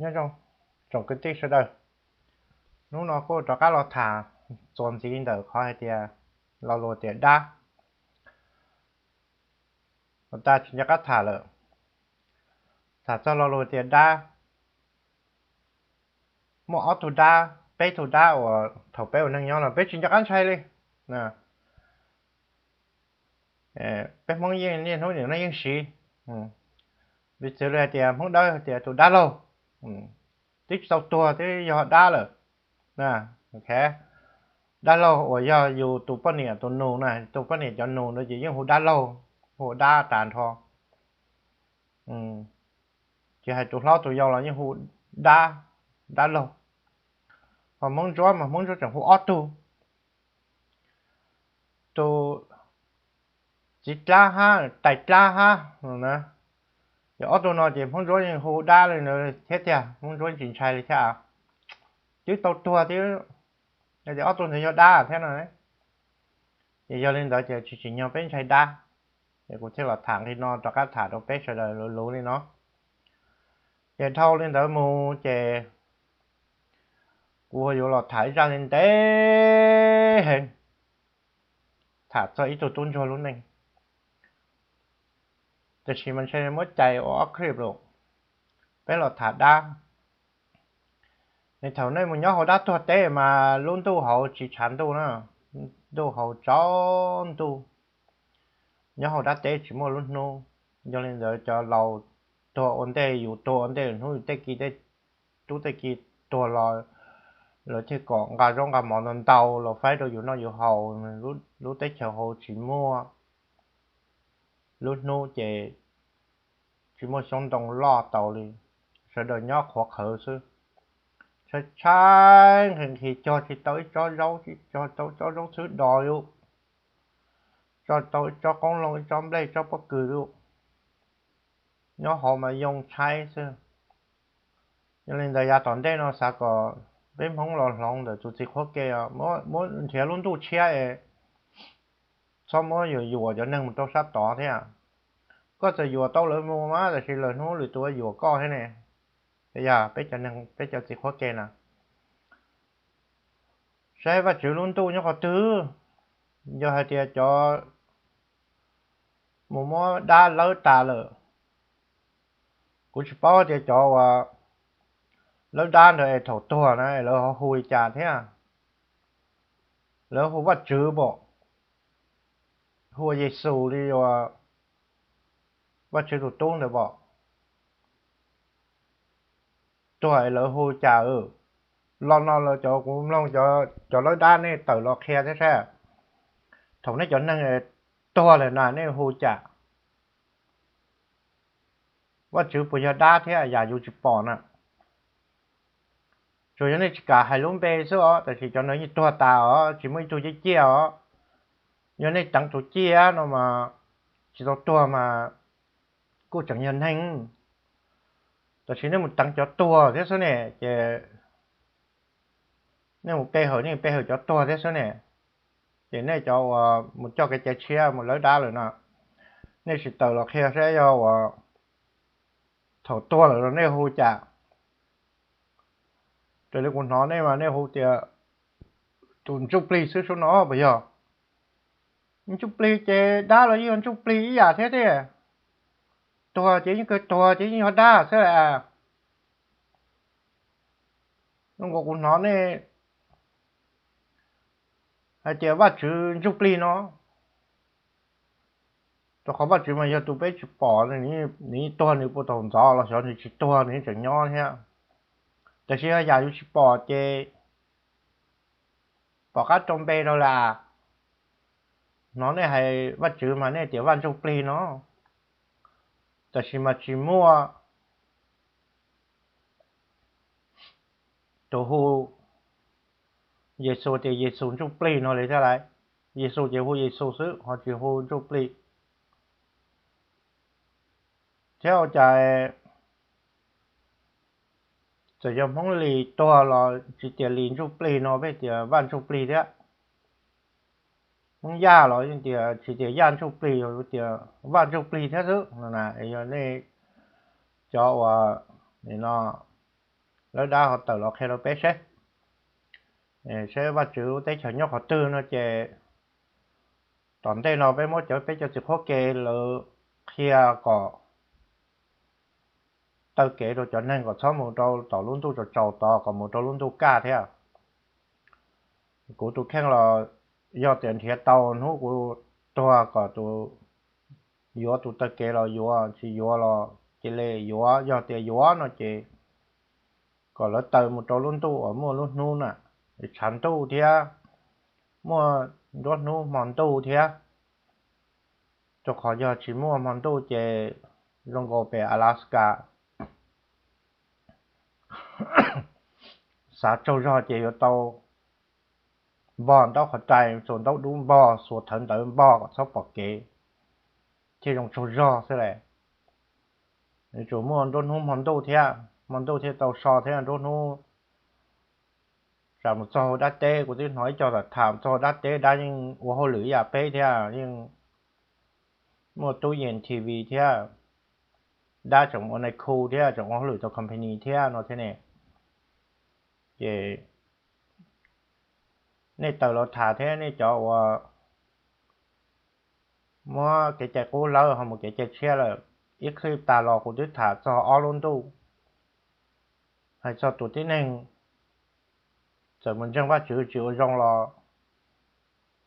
Nyob zoo tsoom kwv tij sawv daws, hnub no kuj rov qab los tham txuas ntxiv ntawm qhov hais tias lo lus tias dab. Ua tas tsis nco qab tham lawm, tham txog lo lus tias dab. Muaj ob tug dab, peb tug dab uas thaum peb ua neeg nyob los peb tsis nco qab ntshai li. Peb Hmoob yeej niaj hnub nim no yeej siv, piv txwv li hais tias Hmoob Dawb tias tus dab laug, twb tsis tau tuag twb yog dab lawm. Dab laug uas yog yus tus poj niam tus nus na, tus poj niam cov nus na ces yeej hu dab laug, hu dab tas nrho. Tsis hais tus hlob tus yau los yeej hu dab, dab laug. Ho Hmoob Ntsuab mas Hmoob Ntsuab tseem hu ob tug, tus txiv dab hab tais dab hab no na. Ces ob tug no ces Hmoob Ntsuab yeej hu dab li ntawd thiab tiag, Hmoob Ntsuab tsis ntshai li thiab. Twb tau tuag thiab, ces ob tug ntawd yog dab thiab no. Ces yog li ntawd ces tsis tsim nyog peb ntshai dab. Ces kuv thiaj los tham nqi no rov qab tham rau peb sawv daws luv luv li no. Ces dhau li ntawd mus ces kuv yuav los tham ib zaj li ntev heev, tham txog ib tug tub ntsuag lub neej. Tiam sis mas ntshe muab cais ua ob clip lawm, peb los tham dab. Thaum nej mus nyob hauv dab tuag teb mas lub ntuj hauv tsis tshav ntuj na, ntuj hauv tsaus ntuj, nyob hauv dab teb tsis muaj lub hnub. Yog li ntawd cov laus tuag ua ntej, yus tuag ua ntej lwm hnub, yus tej ki tej tub tej ki tuag los lawv thiaj kom nqa zaub nqa mov ntau ntau los faib rau yus noj yus haus. Lub teb chaws hauv tsis muaj lub hnub ces tsis muaj xyoob ntoo loj tau li, sawv daws nyob qhuav qhawv xwb. Tshaib tshaib nqhis nqhis, cog tsis tau ib tsob zaub, tsis cog tau tsob zaub txhwb do li, tso tau ib tsob qoob loo, ib tsob nplej, ib tsob pob kws li. Nyob hauv mas yoo tshaib xwb. Yog li ntawd yav tom ntej no xav kom peb Hmoob los hloov ntawm tus txiv qhuab ke, muab nrhiav lub ntuj tshiab es txhob muab yuam yuam cov neeg mus rau sab tod thiab. Koj txawm yuam tau lawv mus mas tab sis lwm hnub lwm tus yuam koj thiab ne. Yog peb cov neeg, peb cov txiv qhuab ke na, saib Vajtswv lub ntuj nyob qhov twg. Yog hais tias cov mus muab dab lawb tas lawm, kuv tsis paub tias cov uas lawb dab ntawd es thaum tuag na es lawv ho hu li cas thiab. Lawv hu Vajtswv pom, hu ua Yexus li uas Vajtswv tus tub ntawd pom. Tuag es lawv hu cas? Los no lawv, cov kuv mloog cov lawb dab nej tawm los qhia thiab saib, thaum nej cov neeg tuag lawm na nej hu cas? Vajtswv puas yog dab thiab yam yus tsis pom na? Tsuas yog nej tsis kam hais lub npe xwb os, tab sis cov ntawd yeej tuag tas os, tsis muaj ib tug ciaj ciaj os. Yog nej teev tus ciaj no mas tsis tau tuag mas kuj tseem yog neeg. Tab sis nej mus teev cov tuag thiab xwb ne, ces nej mus pe hawm, nej pe hawm cov tuag thiab xwb ne. Ces nej cov uas mus coj kev cai tshiab mus lawb dab lawm no, nej sim tawm los qhia saib yog uas thaum tuag lawm no nej hu cas? Raws li kuv hnov nej mas nej hu tias tus ntsuj plig xwb sub no puas yog? Ntsuj plig ces dab los yeej yog ntsuj plig ib yam thiab tiag. Tuag ces yeej kawg tuag ces yeej yog dab xwb las. Zoo nkaus kuv hnov nej hais tias Vajtswv ntsuj plig no, rau qhov Vajtswv mas yog tus peb tsis pom, nws tuag nws puas tau ntxov los xyov nws tsis tuag nws tseem nyob thiab. Tab sis yog yam yus tsis pom ces pom qab rau npe rau las. Hnov nej hais Vajtswv mas nej tias Vaj Ntsuj Plig no, tab sis mas tsis muaj tus hu Yexus tias Yexus Ntsuj Plig no li thiab lawm. Yexus ces hu Yexus xwb ho tsis hu Ntsuj Plig. Thiab ua cas txawm yog Hmoob Lis tuag los tsis tias Lis Ntsuj Plig no, peb tias Vaj Ntsuj Plig thiab. Hmoob Yaj los yeej tias tsis tias Yaj Ntsuj Plig, tias Vaj Ntsuj Plig thiab xwb no na. Yog nej cov uas no lawv dab ho tawm los qhia rau peb seb, seb Vajtswv lub teb chaws nyob qhov twg no ces tom ntej no peb muab cov peb cov txiv qhuab ke lawv qhia kom taw kev rau cov neeg kom txhob mus rau tom lub ntuj tsaus tsaus tod, kom mus rau lub ntuj kaj thiab. Kuv tus kheej los yog tias nrhiav tau hnub kuv tuag kom tus yuav tus taw kev los yuav, tsis yuav los cia li yuav, yog tias yuav no ces kom lawv taw mus rau lub ntuj uas muaj lub hnub na, tshav ntuj thiab, muaj nruab hnub hmo ntuj thiab. Rau qhov yog tsis muaj hmo ntuj ces zoo nkaus pem Alaska, xav tsaug zog ces yuav tau npog ntaub qhov rai, xuas ntaub dub npog, xuas thawv ntawv npog kom txhob pom kev, thiaj zoo tsaug zog xwb las. Yuav tsum muaj nruab hnub hmo ntuj thiab, hmo ntuj thiaj tau so thiab nruab hnub. Tsam mus txog dab teb, kuv twb hnov ib co tham tham mus txog dab teb, dab yeej ua hauj lwm ib yam peb thiab, yeej muaj tub yees, T V thiab, dab tseem ua nais khu thiab, tseem ua hauj lwm tau company thiab no thiab ne. Ces nej tawm los tham thiab, nej cov uas muab kev cai qub lawm ho mus kev cai tshiab lawm. Ib clip tas los kuv twb tham txog ob lub ntuj, hais txog tus tib neeg txawm mus ntseeg Vajtswv tsis ua zoo los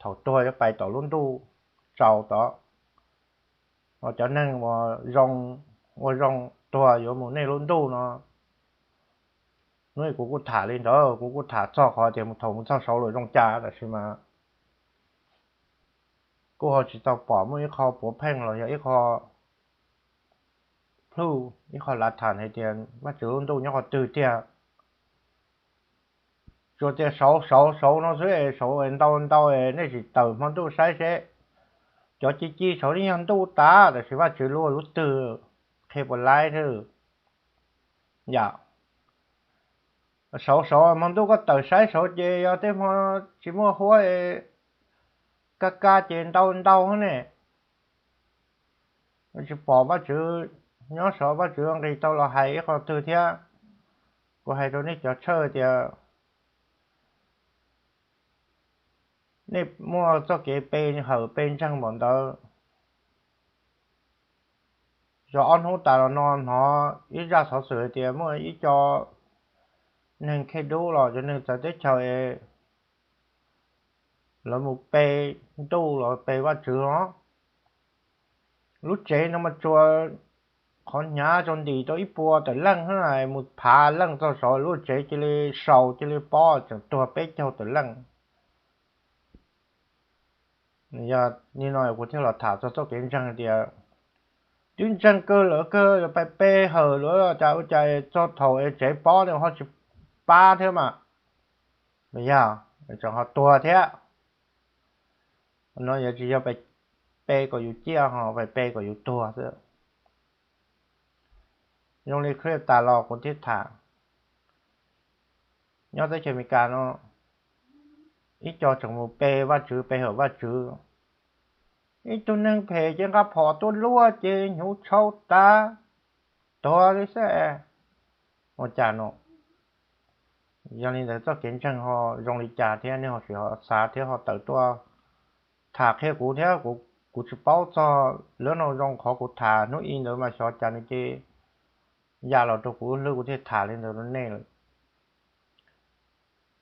thaum tuag yuav pais tom lub ntuj tsaus tod, ho cov neeg uas zoo, ua zoo tuag yuav mus nej lub ntuj no. Hnub ib kuv kuj tham li ntawd, kuv kuj tham txog qhov tias mus thaum mus txog saud lawm zoo cas, tab sis mas kuj ho tsis tau pom muaj ib qho puav pheej los yog ib qho plhuj, ib qho lav tham hais tias Vajtswv lub ntuj nyob qhov twg tiag. Tsuas tias saud saud saud no xwb es, saud ntau ntau es, nej sim tawm hmo ntuj saib seb. Cov ci ci saud yeej yog ntuj tas, tab sis Vajtswv lub lub twg qhia puas laib thiab. Yam saud saud hmo ntuj koj tawm saib saud ces yog tej hmo tsis muaj huab, kaj kaj ces ntau ntau ne. Tsis pom Vajtswv nyob saud, Vajtswv nqis tau los hais ib qho twg thiab. Kuv hais rau nej cov tshawj tias nej muaj txoj kev pe hawm pe ntseeg npaum ntawd. Yog ob hnub tas los no hnov ib zaj xov xwm hais tias muaj ib co neeg khej dub los cov neeg txawv teb chaws es lawv mus pe ntuj los pe Vajtswv os. Lub tsev no mas tsuas qhov hnyav tsuas ntim tau ib puas tawm leej, mus phav leej txog saud lub tsev cia li sau cia li pob tseem tuag peb caug tawm leej. Yog li no kuv thiaj los tham txog txoj kev ntseeg tias twb ntseeg kawg lawm kawg yuav pais pe hawm lawm cas ua cas txog thaum es tsev pob ne ho tsis pab thiab mas, yog tseem ho tuag thiab. No yuav tsis yog pais pe kom yus ciaj ho pais pe kom yus tuag xwb. Zoo li clip tas los kuv thiaj tham, nyob teb chaws Amelikas no ib co tseem mus pe Vajtswv pe hawm Vajtswv. Ib tug neeg phem ces nqa phom tuaj luaj ces hnyuv tshau tas, tuag li xwb. Ua cas no? Yog li ntawd txoj kev ntseeg ho zoo li cas thiab nej ho tsis ho xav thiab ho tawm tuaj tham qhia kuv thiab. Kuv tsis paub txog lawm no zoo qhov kuv tham hnub i ntawd mas xyov cas nws ces ya los rau kuv lub hlwb kuv thiaj tham li ntawd rau nej lawm.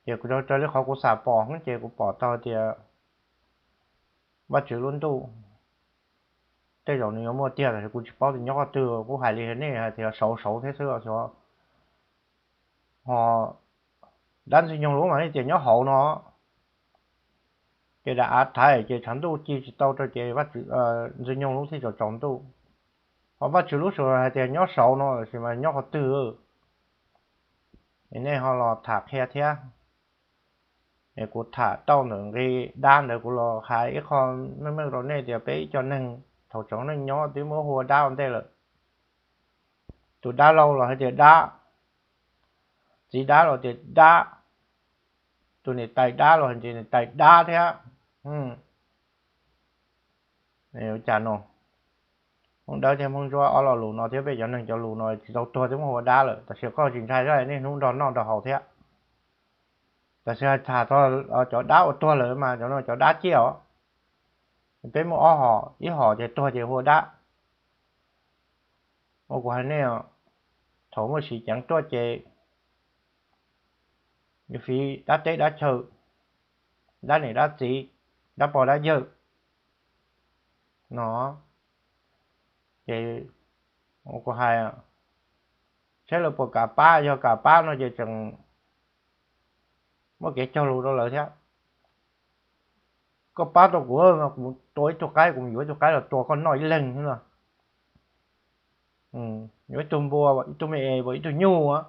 Ces kuv raws li qhov kuv xam pom heev ces kuv pom tau tias Vajtswv lub ntuj tej zaum nws yuav muaj tiag tab sis kuv tsis paub tias nyob qhov twg, kuv hais li nej hais tias saud saud thiab xwb xyov. Ho dab Ntxwg Nyoog lub mas nej tias nyob hauv no, ces daim av thaiv ces tshav ntuj ci tsis tau rau ces Ntxwg Nyoog lub thiaj tsaus tsaus ntuj. Ho Vajtswv lub suas hais tias nyob saud no tab sis mas nyob qhov twg? Es nej ho los tham qhia thiab. Es kuv tham tau ntawm nqi dab ntawd kuv los hais ib qho meej meej rau nej tias peb ib co neeg thaum tseem neej nyob twb muab hu ua dab ua ntej lawm. Tus dab laug los hais tias dab, txiv dab los tias dab, tus niam tais dab los hais tias niam tais dab thiab. Ua cas no? Hmoob Dawb thiab Hmoob Ntsuab ob lo lus no thiab peb cov neeg cov lus no tsis tau tuag thiab muab ua dab lawm. Tab sis koj tsis ntshai, niaj hnub nrog noj nrog haus thiab. Tab sis hais tham txog cov dab uas tuag lawm mas cov no cov dab ciaj os. Peb muaj ob hom, ib hom ces tuag ces hu ua dab. Ua kuv hais nej, thaum muaj siv ceev ruaj ces yus fiv dab teb dab chaw, dab niam dab txiv, dab pog dab yawg no, ces ua kuv hais, saib lawv puas kam pab, yog kam pab no ces tseem muaj kev cog lus rau lawv thiab. Koj pab tau kuv, kuv tua ib tug qaib, kuv yuav ib tug qaib los tua koj noj ib leeg xwb no. Yuav ib tug npua, ib tug me es, ib tug nyuj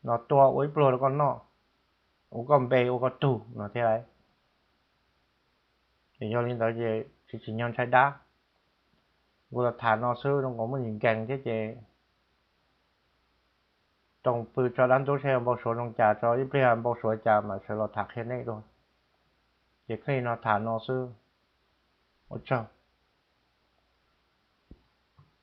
los tua ua ib pluag rau koj noj, ua koj npe ua koj tug no thiab. Ces yog li ntawd ces tsis tsim nyog ntshai dab. Kuv los tham no xwb, zoo nkaus muaj ntsis nkees thiab ces roos pw tso dab ntub seb npau suav zoo cas, tso ib pliag npau suav cas mas sawv los tham qhia nej dua. Ces kheej no tham no xwb, ua tsaug.